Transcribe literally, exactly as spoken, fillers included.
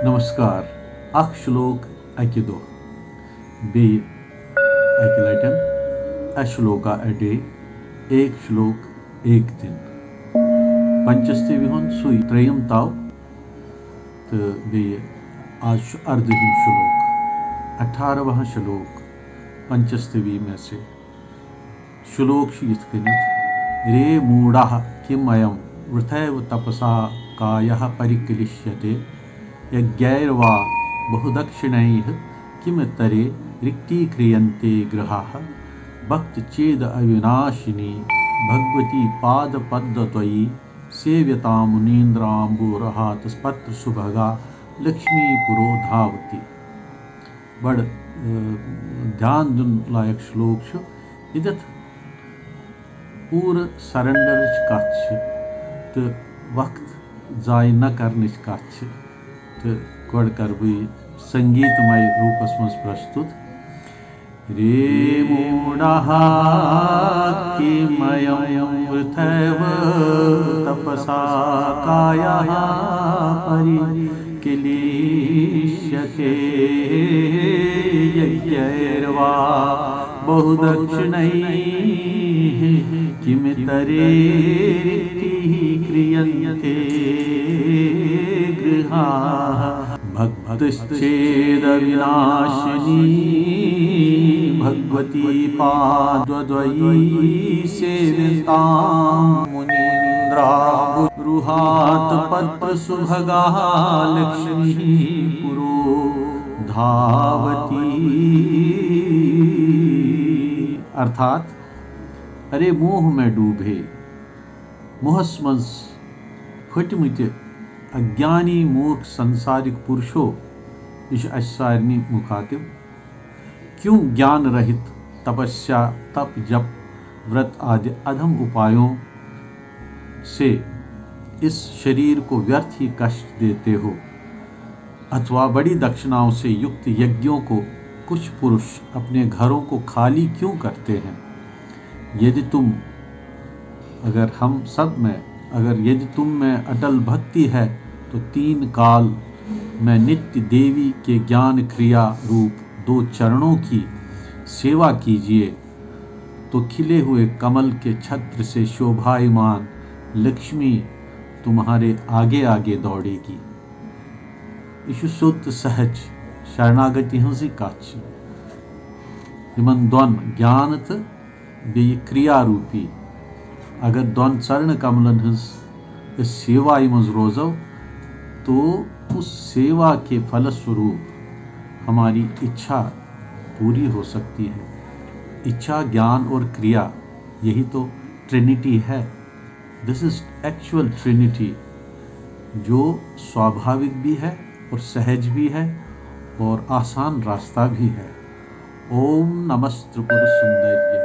نمسکار۔ اکھ شلوک اکہِ دۄہ۔ بیٚیہِ اکہِ لٹٮ۪ن۔ اشلوکا اے ڈے، ایک شلوک ایک دن۔ پنچستیوی ہُنٛد سُے ترٛیٚیِم تاو۔ تہٕ بیٚیہِ آز چھُ اردٲہِم شلوک، اٹھارہواں شلوک پنچستیوی میں سے۔ شلوک چھُ یِتھ کٔنٮ۪تھ، رے موڈاہ کِم ایم ورتھیو تپسا کایہ پریکلشیتے، یگیروا بہودکشنیہ کِم ترے رکتی کریانتے گرہاہ، بھکت چید اویناشنی بھگوتی پاد پدوی سیویتام منیندرامبورہات پتر سبھگا لکشمی پرو دھاوتی۔ بڑ، ٲ، دھیان دیُن لایق شلوک چھُ۔ ییٚتٮ۪تھ پوٗرٕ سرنڈرٕچ کتھ چھِ تہٕ وقت ضایع نہ کرنٕچ کتھ چھِ۔ تہٕ گۄڈٕ کرٕ بہٕ یہِ سنگیتمے روٗپس منٛز پرستُت۔ رے موڈاہ کِم ایم ورتھیو تپسا کایہ پریکلشیتے، یگیروا بہودکشنیہ کِم ترے رکتی کریانتے گرہاہ، بھکت چید اویناشنی بھگوتی پادوی سیویتام منیندرامبورہات پتر سبھگا لکشمی پرو دھاوتی۔ ارتھات، ارے موہ میں ڈوبے، موہس منٛز پھٔٹمٕتہِ اگیانی مورکھ سنسارک پُرشو، یہِ چھُ اسہِ سارنٕے مُخاطب، کیوں گیان رہت تپسیا تپ جپ ورت آدِ ادھم اپایوں سے اس شریر کو व्यرتھ ہی کشٹ دیتے ہو؟ अथवा बड़ी दक्षिणाओं से युक्त यज्ञों को कुछ पुरुष अपने घरों को खाली क्यों करते हैं? यदि तुम, अगर हम सब में, अगर यदि तुम में अटल भक्ति है, तो तीन काल में नित्य देवी के ज्ञान क्रिया रूप दो चरणों की सेवा कीजिए, तो खिले हुए कमल के छत्र से शोभायमान लक्ष्मी तुम्हारे आगे आगे दौड़ेगी। یہِ چھُ سیوٚد تہٕ سہج شرناگتی ہٕنٛزٕے کتھ چھِ۔ یِمن دۄن، گیان تہٕ بیٚیہِ کریا روٗپی، اگر دۄن چرن کملن ہٕنٛز أسۍ سیوایہِ منٛز روزو، تو اس सेवा के फलस्वरूप हमारी इच्छा पूरी हो सकती है। इच्छा, ज्ञान और क्रिया, यही तो ट्रिनिटी है। This is actual Trinity, जो स्वाभाविक भी है और सहज भी है और आसान रास्ता भी है। ओम नमस्त्रिपुर सुंदर्य।